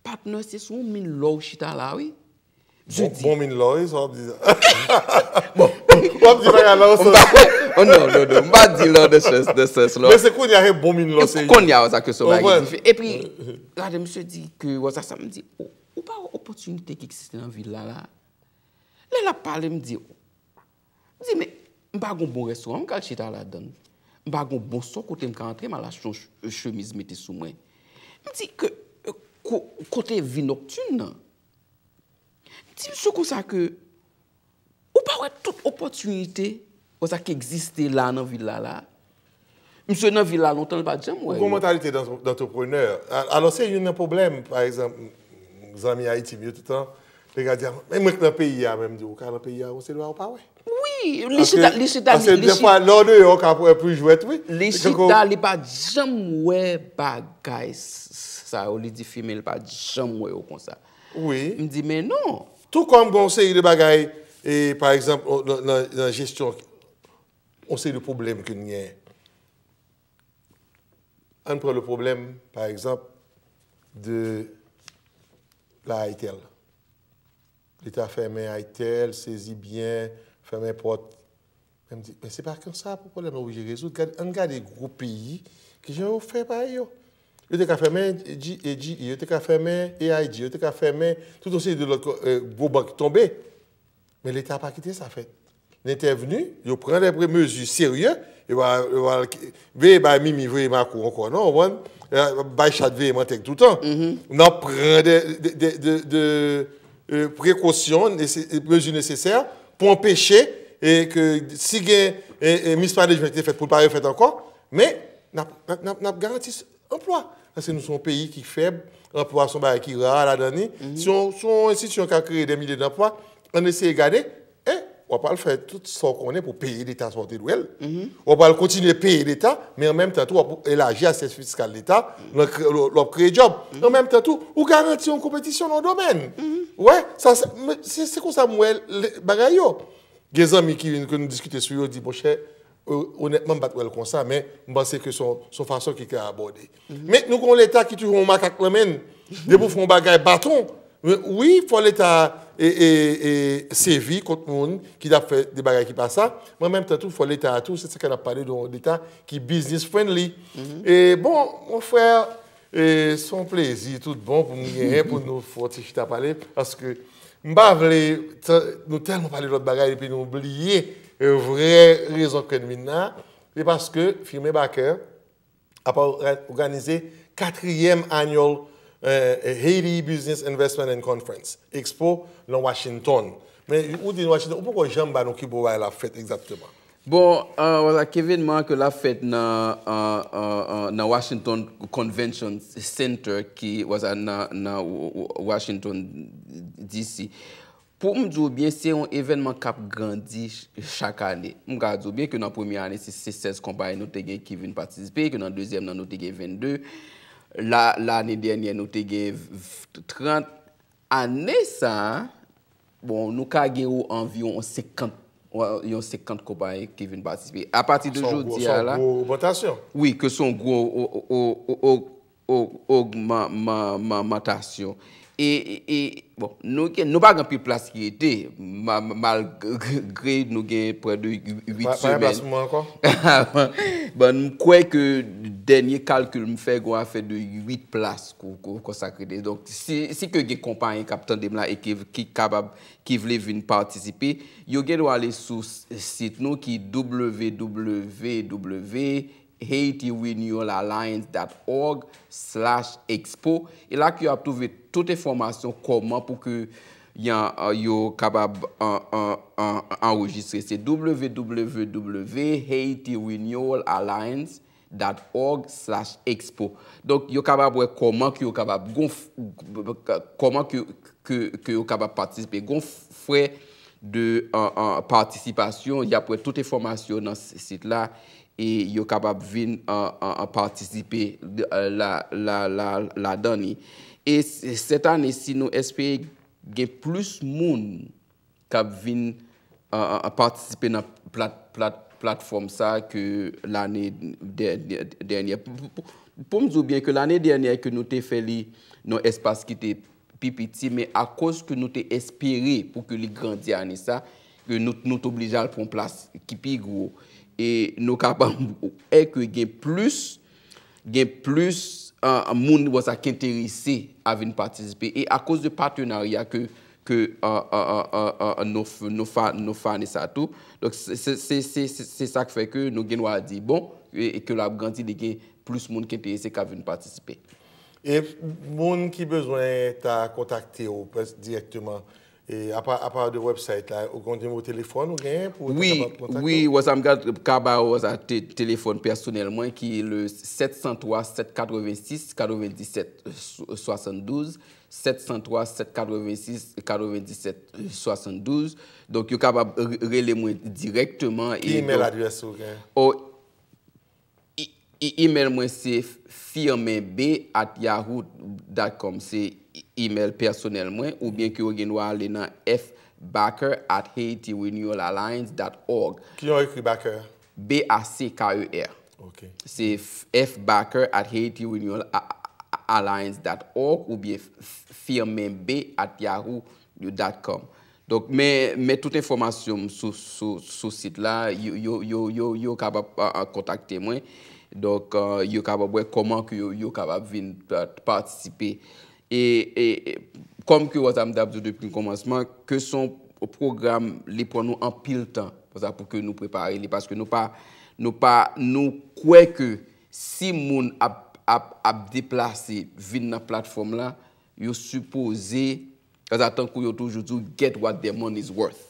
patnè, se sou yon min lò w chita la, wi. Bon, bon min lò, wi, sa w ap di sa. Bon, w ap di bagay la, w santi. Oh, non, non, non, m pa di l nan sans, nan sans la. Men se kounye a se bon min lò se. Kounye a, sa ke son bagay dife. Epi, gade, misye di ke, wè sa, sa m di, oh, ou pa wè opòtinite ki egziste nan vil la la. Lè l ap pale, m di, oh. M di, men, m pa gon bon restoran, m ka al chita ladan l. M pa gon bon son kote m ka antre, m al achte yon ch- chemiz mete sou mwen. M di ke, euh, ko- kote vi nòktin nan. M di misye konsa ke, ou pa wè tout opòtinite, konsa ki egziste la nan vil la la. Misye nan vil la lontan, l pa t janm wè. Ou gon mantalite d'antreprenè. Alò, se youn nan pwoblèm, pa egzanp, zanmi Ayiti m yo toutan, lè yo di, men mwen k nan peyi a, men m di, ou ka nan peyi a, ou se lwa ou pa wè. Wi, li chita, li chita, li chita. Lè w deyò, ou ka pran pli jwèt, wi. Li chita, li pa t janm wè bagay sa yo, li di fimen, li pa t janm wè yo konsa. Wi. M di, men non. Tou kòm gon seri de bagay, e, pa egzanp, nan, nan, nan jesyon, yon seri de pwoblèm ke n genyen. Ann pran le pwoblèm, pa egzanp, de la Itel. Leta fèmen Itel, sezi byen, fèmen pòt. Men m di, men se pa konsa pou pwoblèm nan oblije rezoud. Gad, ann gade gwo peyi, kijan yo fè bagay yo. Yo te ka fèmen G- e, G E, yo te ka fèmen A I G, yo te ka fèmen tout yon seri de lòt ko- e, gwo bank ki tonbe. Men Leta pa kite sa fèt. L entèvni, yo pran de mezi serye, yo pa, yo pa veye bay Mimi voye makou ankò, non, w konprann? Bay chat veye mantèg toutan. N ap pran de, de, de, de, de, e, prekosyon, nese- mezi nesesè pou anpeche e ke si gen e, e, mismanagement ki te fèt pou l pa refèt ankò, men n ap, n ap, n ap, n ap garanti anplwa. Paske nou se yon peyi ki fèb, anplwa se yon bagay ki ra ladan li. Si yon, si yon enstitisyon ka kreye dè milye danplwa, ann eseye gade, e w ap al fè tout sa w konnen pou peye Leta sa w te dwe l. W ap al kontinye peye Leta, men an menm tan tou, w ap elaji asyès fiskal Leta, l ap kre- l ap kreye djòb. An menm tan tou, ou garanti yon konpetisyon nan yon domèn. Wè, sa, se, se, se konsa m wè bagay yo. Gen zanmi ki vin ke nou diskite sou yo, di, monchè, onètman, m pa t wè l konsa, men m panse ke se yon, se yon fason ki ka abòde. Men nou gen yon Leta ki toujou yon makak nan men l. Depi w fè yon bagay baton, wi, fò Leta e, e, e, sevi kont moun ki t ap fè de bagay ki pa sa, men an menm tan tou, fò Leta a tou, se sa k ap pale de yon Leta ki business friendly. E bon, mon frè, e se yon plezi tout bon pou nou genyen, pou nou fè yon ti chita pale, paske m pa vle, nou tèlman pale lòt bagay epi nou bliye vrè rezon ke n vin la, se paske Firmin Baker ap òganize katriyèm annual Haiti Business Investment and Conference Expo nan Washington. Men ou di Washington, ou poko janm ba nou ki bò bagay la ap fèt egzakteman. Bon, what's that, evenman ke l ap fèt nan, nan Washington Convention Center ki, what's that, nan, nan Washington D C. Pou m di w byen, se yon evènman k ap grandi chak ane. M ka di w byen ke nan premye ane, se, se sèz konpayi nou te gen ki vin patisipe, ke nan dezyèm nan, nou te gen vennde. La, lane dènyè, nou te gen trant. Ane sa a, bon, nou ka gen yon anviwon senkant, yon senkant konpayi ki vin patisipe. Apati de jodi a la. Se yon gwo ogmantasyon. Wi, ke se yon gwo o- o- o- o- ogmantasyon. E, e, e, bon, nou gen, nou pa gen anpil plas ki rete, malgre nou gen prè de uit semèn. Pa gen plas pou mwen ankò? Bon, m kwè ke dènye kalkil m fè, gen afè de uit plas konsa k rete. Donk, si, si ke gen konpayi k ap tande m la e ki, ki kapab, ki vle vin patisipe, yo gen dwa ale sou sit nou ki www haiti renewal alliance dot org slash expo. E la ke yo ap twouve tout enfòmasyon kòman pou ke yo kapab anrejistre. Se www haiti renewal alliance dot org slash expo. Donk, yo kapab wè kòman ke yo kapab gon, kòman ke, ke, ke yo kapab patisipe. Gon frè de patisipasyon, y ap wè tout enfòmasyon nan sit la e yo kapab vin patisipe la, la, la, ladan li. E sèt ane, si nou espere gen plis moun k ap vin patisipe nan plat, plat, platfòm sa ke lane dènyè. Pou m di w byen ke lane dènyè ke nou te fè li nan espas ki te pi piti, men akoz ke nou te espere pou ke li grandi ane sa, ke nou, nou t oblije al pran yon plas ki pi gwo. E nou kapab wè ke gen plis, gen plis uh, moun wè sa ki enterese a vin patisipe. E akoz de patenarya ke, ke uh, uh, uh, uh, uh, nou, nou, fa, nou fane sa tou. Donk, se, se, se, se, se, se sa k fè ke nou gen dwa di, bon, e, e ke l ap grandi, li gen plis moun ki enterese k ap vin patisipe. E moun ki bezwen ta kontakte w pès- dirèkteman, e apa, apa de website la, ou gen nimewo telefòn ou genyen pou ou ta Wi, kapab kontakte wi, w? Wazam Gad ka ba w sa te, telefòn pèsonèl mwen ki le sept cent trois sept quatre-vingt-six quatre-vingt-dix-sept soixante-douze, sept cent trois sept quatre-vingt-six quatre-vingt-dix-sept soixante-douze. Donk, yo kapab re- rele mwen dirèkteman. Ki email adrès ou gen? Oh, e- e- email mwen se firmenb at yahoo dot com. Se e- email pèsonèl mwen, oubyen ke w gen dwa ale nan f backer at haiti renewal alliance dot org. Ki yon ekri Backer? B A C K E R. Ok. Se f- f backer at haiti renewal alliance dot org oubyen f- firmenb at yahoo dot com. Donk, men, men tout enfòmasyon m sou, sou, sou sit la, yo, yo, yo, yo, yo kapab uh, uh, kontakte mwen. Donk, uh, yo kapab wè kòman ke yo, yo kapab vin pa- patisipe. E, e, e kòm ke Wazam t ap di w depi kòmansman, ke se yon pwogram, li pran nou anpil tan pou sa, pou ke nou prepare li, paske nou pa, nou pa, nou kwè ke si moun ap, ap, ap deplase vin nan platfòm la, yo sipoze, sa tankou yo toujou di w, get what their money is worth.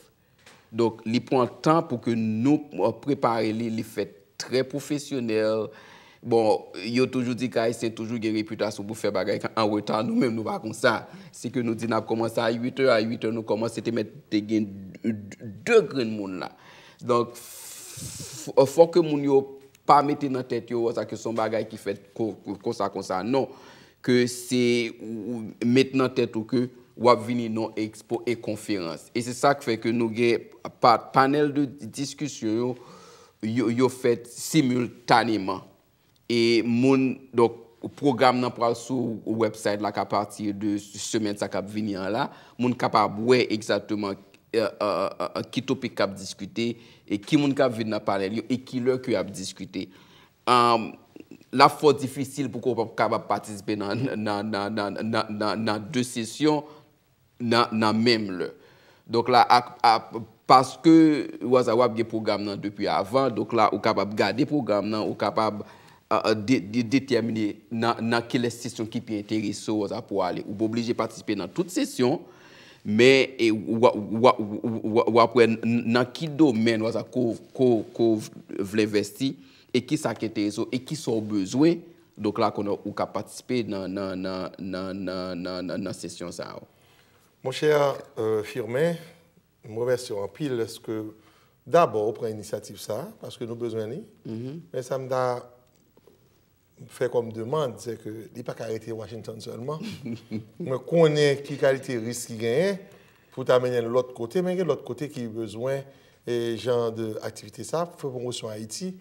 Donk, li pran tan pou ke nou uh, prepare li, li fèt trè pwofesyonèl. Bon, yo toujou di ke Ayisyen toujou gen repitasyon pou fè bagay an reta, nou menm nou pa konsa. Se ke nou di n ap kòmanse a uit è, a uit è nou kòmanse te mèt te gen de grenn moun la. Donk, f- fò ke moun yo pa mete nan tèt yo sa ke se yon bagay ki fèt ko- konsa konsa. Non, ke se ou- ou met nan tèt ou ke w ap vini nan ekspo e konferans. E se sa k fè ke nou gen pa- panèl de diskisyon yo, yo, yo fèt similtaneman. E moun, donk, pwogram nan pral sou website la ka pati de semèn sa k ap vini an la. Moun kapab wè egzakteman uh, uh, uh, uh, ki topik k ap diskite, e ki moun k ap vin nan panèl yo, e ki lè ke y ap diskite. Um, l ap fò difisil pou ke w pa kapab patisipe nan, nan, nan, nan, nan, nan, nan de sesyon nan, nan menm lè. Donk la, ak, ak, paske w a, w ap gen pwogram nan depi avan, donk la, ou kapab gade pwogram nan, ou kapab uh, uh, de, de, detèmine nan, nan kilès sesyon ki pi enterese w sa pou w ale. Ou pa oblije patisipe nan tout sesyon, men e, w a- w a- w a- w ap wè n- nan ki domèn w a sa ko, ko, ko vle envesti, e ki sa ki enterese w, e ki sa w bezwen. Donk la, konnen ou ka patisipe nan, nan, nan, nan, nan, nan, nan, nan sesyon sa yo. Monchè euh, Firmin, m remèsye w anpil èske dabò ou pran inisyativ sa, paske nou bezwen li. Men sa m ta fè kòm demann, se ke li pa ka rete Washington sèlman. Mwen konnen ki kalite risk ki genyen pou ta mennen l lòt kote, men gen lòt kote ki bezwen e jan de aktivite sa, fè pwomosyon Ayiti.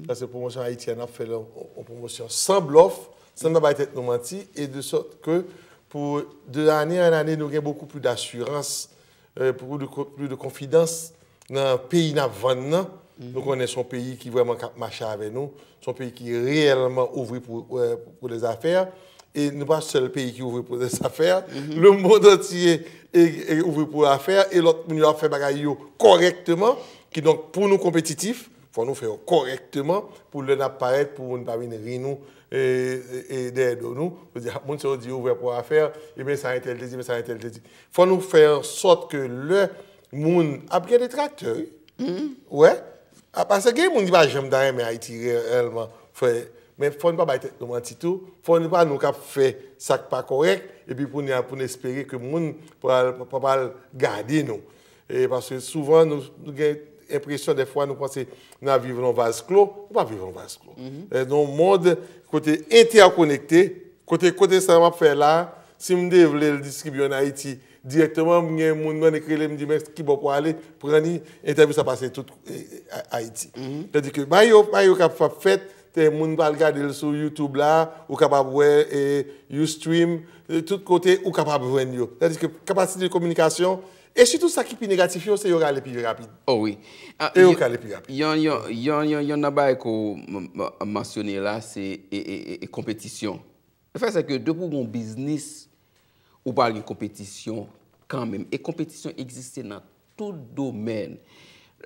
Paske pwomosyon Ayiti an ap fè l yon pwomosyon san blòf, san n pa bay tèt nou manti, e de sòt ke pou de ane an ane nou gen beaucoup plus d'assurance, euh, plus de, plus de confidence nan peyi n ap vann nan. Nou konnen se yon peyi ki vrèman k ap mache avè nou, se yon peyi ki reyèlman ouvri pou, euh, pou lèzafè. E nou pa sèl peyi ki ouvri pou lèzafè. Le monde entier e, e ouvri pou afè, e lòt moun yo ap fè bagay yo kòrèkteman. Kidonk, pou nou konpetitif, fò nou fè yo kòrèkteman pou lè n ap parèt, pou moun pa vin ri nou e, e, e dèyè do nou. Pou di, "Ah, moun sa yo di yo ouvè pou afè, e men sa entèl te di, men sa entèl te di." Fò nou fè an sòt ke lè moun ap gen detraktè, wi. Wè. A, paske gen moun ki pa janm ta renmen Ayiti reyèlman, frè. Men fò nou pa bay tèt nou manti tou. Fò nou pa nou k ap fè sa k pa kòrèk, epi pou nou, pou nou espere ke moun pral, pa pral gade nou. E paske souvan, nou, nou gen enpresyon, dèfwa, nou panse n ap viv nan vaz klo. Nou pa viv nan vaz klo. E nan yon mond kote entèkonekte, kote, kote sa m ap fè la, si m te vle l distribye ann Ayiti dirèkteman, m gen moun mwen k rele m di, "Men ki bò pou ale, pran li, entèvyou sa pase tout e, e, A- Ayiti." Tandis que bagay yo, bagay yo k ap fèt, te moun pral gade l sou YouTube la, ou kapab wè e, Ustream, e, tout kote ou kapab jwenn yo. Tandis que kapasite de kominikasyon E sitou sa ki pi negatif yo, se yo rale pi rapid. Oh wi. E yo rale pi rapid. Yon, yon, yon, yon, yon nan bagay ke w m- m- mansyone la, se e, e, e, e konpetisyon. Le fè se ke depi w gen yon biznis, ou pral gen konpetisyon kanmenm. E konpetisyon egziste nan tout domèn.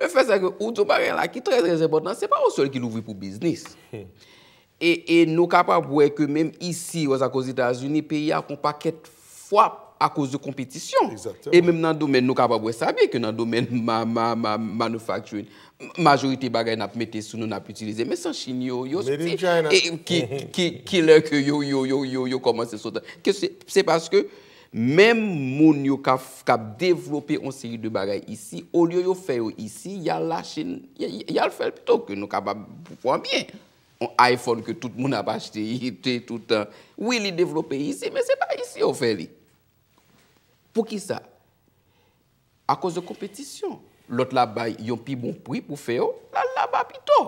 Le fè se ke ou di yon bagay la ki trè, trè enpòtan, se pa ou sèl ki louvri pou biznis. E, e nou kapab wè ke menm isi, wè sa k Ozetazini, peyi a kon pakèt fwap akoz de konpetisyon. Exactement. E menm nan domèn, nou kapab wè sa byen ke nan domèn ma, ma, ma, manufacturing, majorite bagay n ap mete sou nou, n ap itilize. Men se an Chin yo, yo Made in soti. China. E ki, ki, ki lè ke yo, yo, yo, yo, yo kòmanse soti. Ke se, se paske menm moun yo k ap, k ap devlope yon seri de bagay isi, olye yo fè yo isi, y al Lachin, y, y, y al fè l pito ke nou kapab pran byen. Yon iPhone ke tout moun ap achte, te toutan. Wi, li devlope isi, men se pa isi yo fè li. Poukisa? Akoz de konpetisyon. Lòt la bay yon pi bon pri pou fè yo, l al laba pito.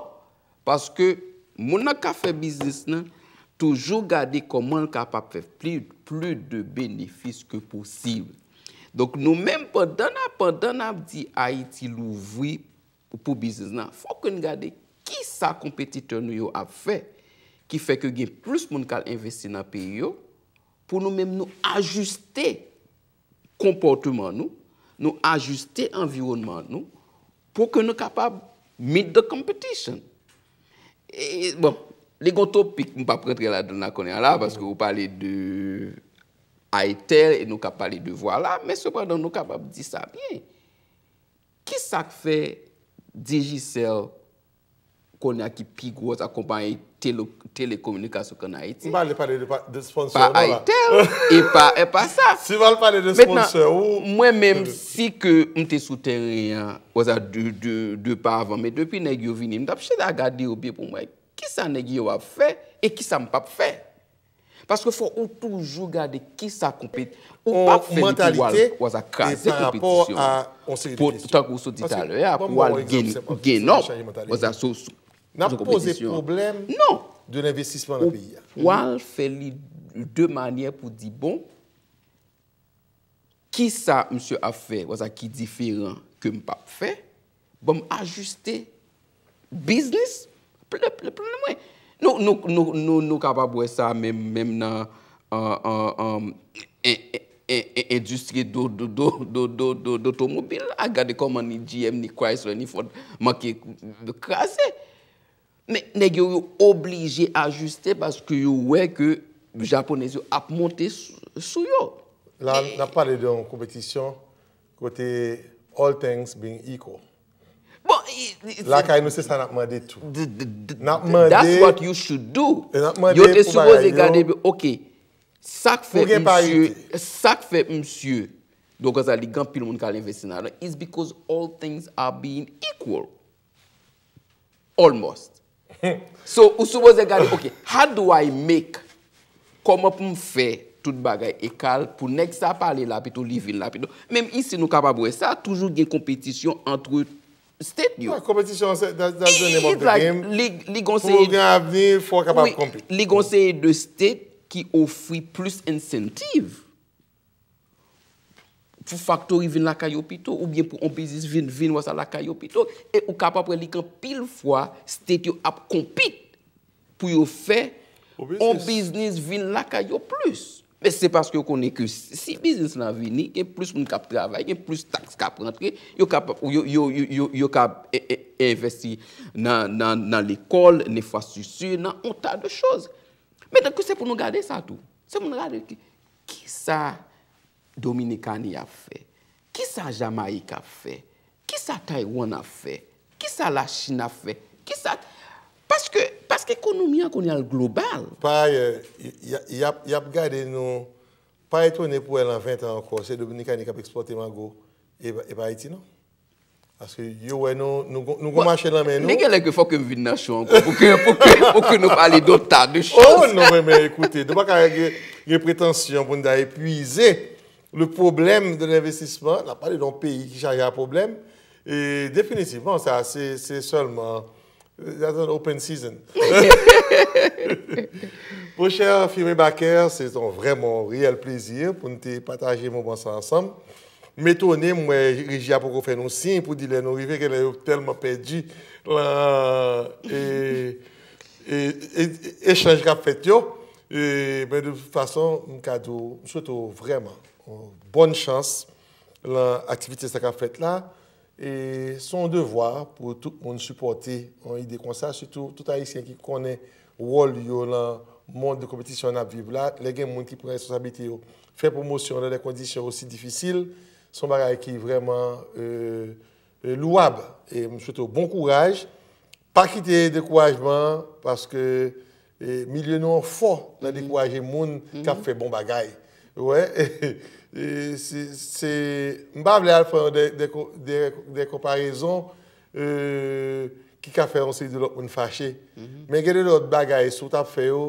Paske moun nan k ap fè biznis nan toujou gade kòman l kapab fè pli, pli de benefis ke posib. Donk nou menm, pandan n ap, pandan n ap di Ayiti louvri pou biznis nan, fòk ke n gade kisa konpetitè nou yo ap fè, ki fè ke gen plis moun k al envesti nan peyi yo, pou nou menm nou ajiste konpòteman nou, nou ajiste anviwònman nou, pou ke nou kapab meet the competition. E, bon, li gon topik, m p ap rantre ladan la kounye a la, paske ou pale de Itel e nou ka pale de Voilà, men sepandan nou kapab di sa byen. Kisa k fè Digicel kounye a ki pi gwo sa konpayi tele, telekominikasyon k ann Ayiti? M pa vle pale de, pa- de sponsor Pa non la. Itel e pa, e pa sa. Si w al pale de Mentnan, sponsor ou, mwen menm, si ke m te sou teren an, wè sa de, de, de pa avan, men depi nèg yo vini, m t ap chita gade yo byen pou m wè kisa nèg yo ap fè e kisa m p ap fè. Paske fò ou toujou gade kisa konpet, ou p ap fè li pou w al, wè sa, kraze konpetisyon an. Pou, tankou w sot di talè a, pou w al gen, gen nòb, wè sa, sou, sou, n ap poze pwoblèm non, de lenvestisman nan peyi a. Ou al fè li de manyè pou di, bon, kisa misye ap fè, wè sa, ki diferan ke m p ap fè, ban m ajiste biznis plan, plan, plan mwen. Nou, nou, nou, nou, nou kapab wè sa menm, menm nan an, an, an, en- en- en- en- endistri do- do- do- do- do- do- dotomobil la. Gade kòman ni G M, ni Chrysler, ni Ford manke kraze. Men nèg yo, yo oblije ajiste paske yo wè ke Japonèz yo ap monte sou, sou yo. La, n ap pale de yon konpetisyon kote all things being equal. Bon, i- i- Lakay nou, se sa n ap mande tou. d- d- d- N ap mande- that's what you should do. E n ap mande Yo te pou sipoze bagay yo- gade, ok, sa k fè Pou gen misye, parite. Sa k fè misye, donk sa li gen anpil moun k al envesti nan, it's because all things are being equal. Almost. So, ou sipoze gade, ok, how do I make, kòman pou m fè tout bagay egal pou nèg sa pale la pito, li vin la pito. Menm isi, nou kapab wè sa, toujou gen konpetisyon antre state yo. Ah, konpetisyon, se- that- that's the name of It's the like, game. Li, li gon Pou w seri, gen avni, fò w kapab wi, konpit. Li gon seri de state ki ofri plis incentive pou factory vin lakay yo pito, oubyen pou yon biznis vin, vin wè sa lakay yo pito. E ou kapab wè li gen anpil fwa state yo ap konpit pou yo fè Yon yon biznis. Biznis vin lakay yo plis. Men se paske yo konnen ke si biznis lan vini, gen plis moun k ap travay, gen plis taks k ap rantre, yo kap, yo, yo, yo, yo, yo kap e- e- envesti nan, nan, nan lekòl, nan enfrastrikti, nan yon ta de choz. Men tankou se pou nou gade sa tou. Se pou nou gade ki, kisa Dominikani ap fè, kisa Jamayik ap fè, kisa Taiwan ap fè, kisa Lachin ap fè, kisa, paske, paske ekonomi an kounye a l global. Pa ayè, y- y- y ap- y ap gade nou, pa etone pou wè nan ven tan ankò, se Dominikani k ap ekspòte mango, e pa- e pa Ayiti non. Paske yo wè nou, nou gon- nou gon mache nan men nou. Li gen lè ke fòk ke m vin nan show ankò pou ke, pou ke, pou ke nou pale de yon ta de Oh choz. Non, men, men ekoute, nou pa ka gen, gen pretansyon pou nou ta epuize le problème de l'investissement. N ap pale de yon peyi ki chaje a pwoblèm. E definitivman, sa, se se sèlman, that's an open season. Mon cher Firmin Baker, se yon vrèman reyèl plezi pou nou te pataje moman sa ansanm. M etone, m wè reji a poko fè nou siy pou di lè nou rive, genlè yo tèlman pèdi lan, e, e, e, echanj k ap fèt yo. E, men de tout fason, m ka di w, m swete w vrèman yon bòn chans lan aktivite sa k ap fèt la. E se yon devwa pou tout moun sipòte yon ide konsa, sitou tout Ayisyen ki konnen wòl yo lan mond de konpetisyon n ap viv la. Lè gen moun ki pran responsablite yo, fè pwomosyon nan de kondisyon osi difisil, se yon bagay ki vrèman, e, e, louwab. E m swete w bon kouraj. Pa kite dekourajman, paske, e, milye nou an fò nan dekouraje moun k ap fè bon bagay. Wè, e, se, se, m pa vle al fè de, de, de, de konparezon, e, ki ka fè yon seri de lòt moun fache. Men gen de lòt bagay, si w t ap fè yo,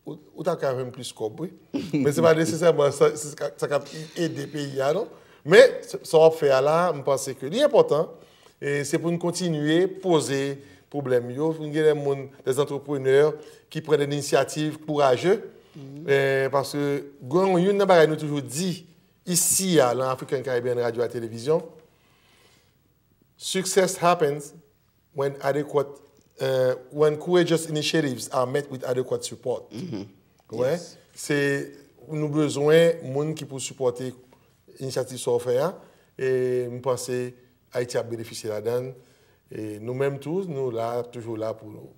ou, ou ta ka jwenn plis kòb, wi. Men se pa nesesèman sa, se sa, sa k ap ede peyi a, non. Men sa w ap fè a la, m panse ke li enpòtan. E se pou n kontinye poze pwoblèm yo, pou n gen de moun, de antreprenè ki pran de inisyativ kouraje. E, paske gen youn nan bagay nou toujou di isi a, lan African Caribbean Radio a Televizyon, success happens when adequate, uh, when courageous initiatives are met with adequate support. Wè, se, nou bezwen moun ki pou sipòte inisyativ sa w fè a. E m panse Ayiti ap benefisye ladan l. E nou menm tou, nou la, toujou la pou nou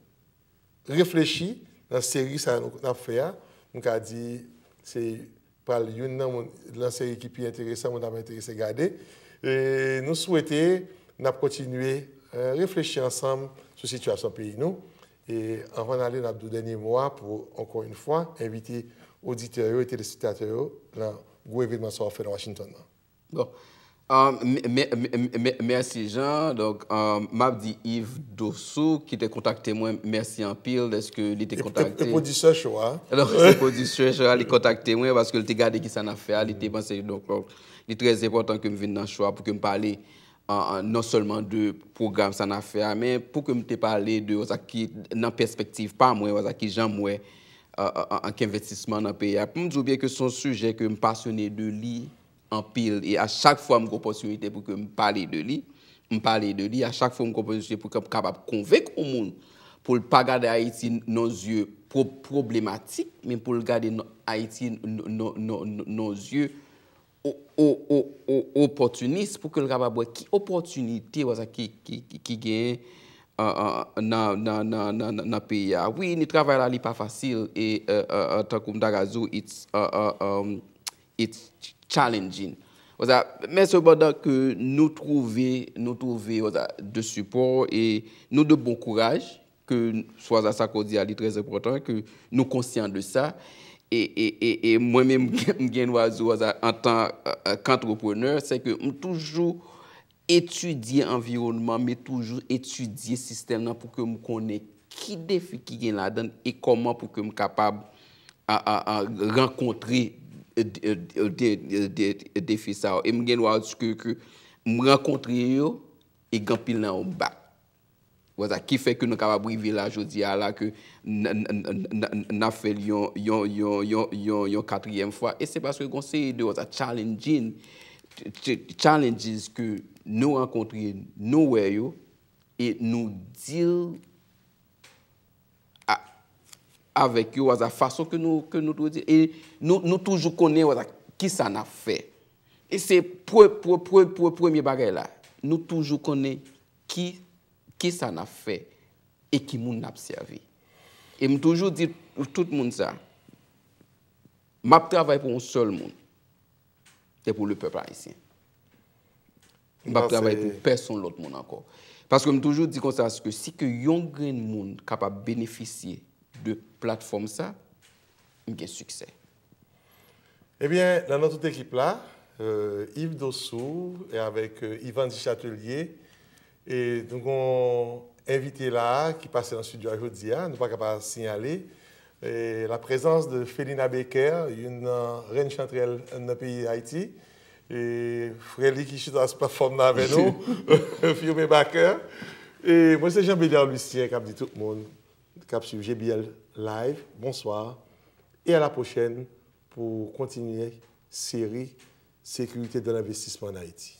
reflechi nan seri sa nou, n ap fè a. M ka di se pral youn nan moun, nan seri ki pi enteresan, moun ap enterese gade. E nou swete n ap kontinye, e, reflechi ansanm sou sitiyasyon peyi nou. E anvan n ale, n ap di w dènye mo a pou, ankò yon fwa, envite oditè yo e telespektatè yo nan gwo evènman sa w ap fè nan Washington nan. Bon. Um, mè-, mè-, mè-, mè-, mè-, mèsi Jean. Donk, um, m ap di Yves Dossou ki te kontakte mwen, mèsi anpil dèske li te E, e, kontakte. E pwodisè cho a. Donk, se pwodisè cho a, li kontakte mwen paske li te gade ki sa n ap fè a, li te panse, donk, donk, li trè enpòtan ke m vin nan cho a pou ke m pale, uh, uh, non sèlman de pwogram sa n ap fè a, men pou ke m te pale de sa ki nan pèspektiv pa mwen, sa ki jan m wè, uh, uh, uh, uh, envestisman nan peyi a. Pou m di w byen ke se yon sijè ke m pasyone de li, anpil. E a chak fwa m gen opòtinite pou ke m pale de li, m pale de li. A chak fwa m gen opòtinite pou ke m kapab konvenk yon moun pou l pa gade Ayiti nan zye pwo-, pwoblematik, men pou l gade nan Ayiti n-, n-, nan, nan, nan, nan zye o-, o-, o-, o-, opòtinis, pou ke l kapab wè ki opòtinite, wè sa ki, ki, ki, ki genyen, uh, uh, nan, nan, nan, nan, nan, nan peyi a. Wi, ni travay la, li pa fasil. E, uh, uh, uh, tankou m ta ka di w, it's, uh, uh, um, it's challenging. Konsa, men sepandan ke nou twouve, nou twouve, konsa, de sipò e nou de bon kouraj, ke, konsa, sa ke w di a, li trè enpòtan, ke nou konsyan de sa. E, e, e, e mwen menm, m gen dwa di w, konsa, antan, euh, euh, k'antreprenè, se ke m toujou etidye anviwònman, men toujou etidye sistèm nan pou ke m konnen ki defi ki gen ladan l e kòman pou ke m kapab a, a, a, rankontre, e, de, de, de, de, de, defi sa yo. E m gen dwa di ke, ke m rankontre yo, e gen anpil nan yo m bat. Wè sa, ki fè ke nou kapab rive la jodi a la, ke n, n, n, n, n, n ap fè l yon, yon, yon, yon, yon, yon katriyèm fwa. E se paske gon seri de, wè sa, challenging, ch-, ch-, challenges ke nou rankontre, nou wè yo, e nou deal a-, avèk yo, wè sa, fason ke nou, ke nou toujou di, e nou, nou toujou konnen, wè sa, kisa n ap fè. E se pre-, pre-, pre-, pre-, premye bagay la. Nou toujou konnen ki, kisa n ap fè e ki moun n ap sèvi. E m toujou di tout moun sa, m ap travay pou yon sèl moun. Se pou le pèp ayisyen. M p ap travay pou pèsonn lòt moun ankò. Paske m toujou di konsa, ke si ke yon grenn moun kapab benefisye de platfòm sa, m gen siksè. Ebyen, nan non tout ekip la, euh, Yves Dossou e avèk, euh, Yvandi Chatelier, e nou gon envite la ki pase nan estidyo a jodi a, nou pa ka pa siyale, e, la présence de Felina Baker, youn nan rèn chantrèl nan peyi Ayiti, e frè li ki chita sou platfòm nan avè nou, Firmin Baker. E mwen se Jean Béliard Lucien k ap di tout moun k ap swiv G B L Live, bonswa, e a la pwochèn pou kontinye seri sécurité dans l'investissement en Haïti.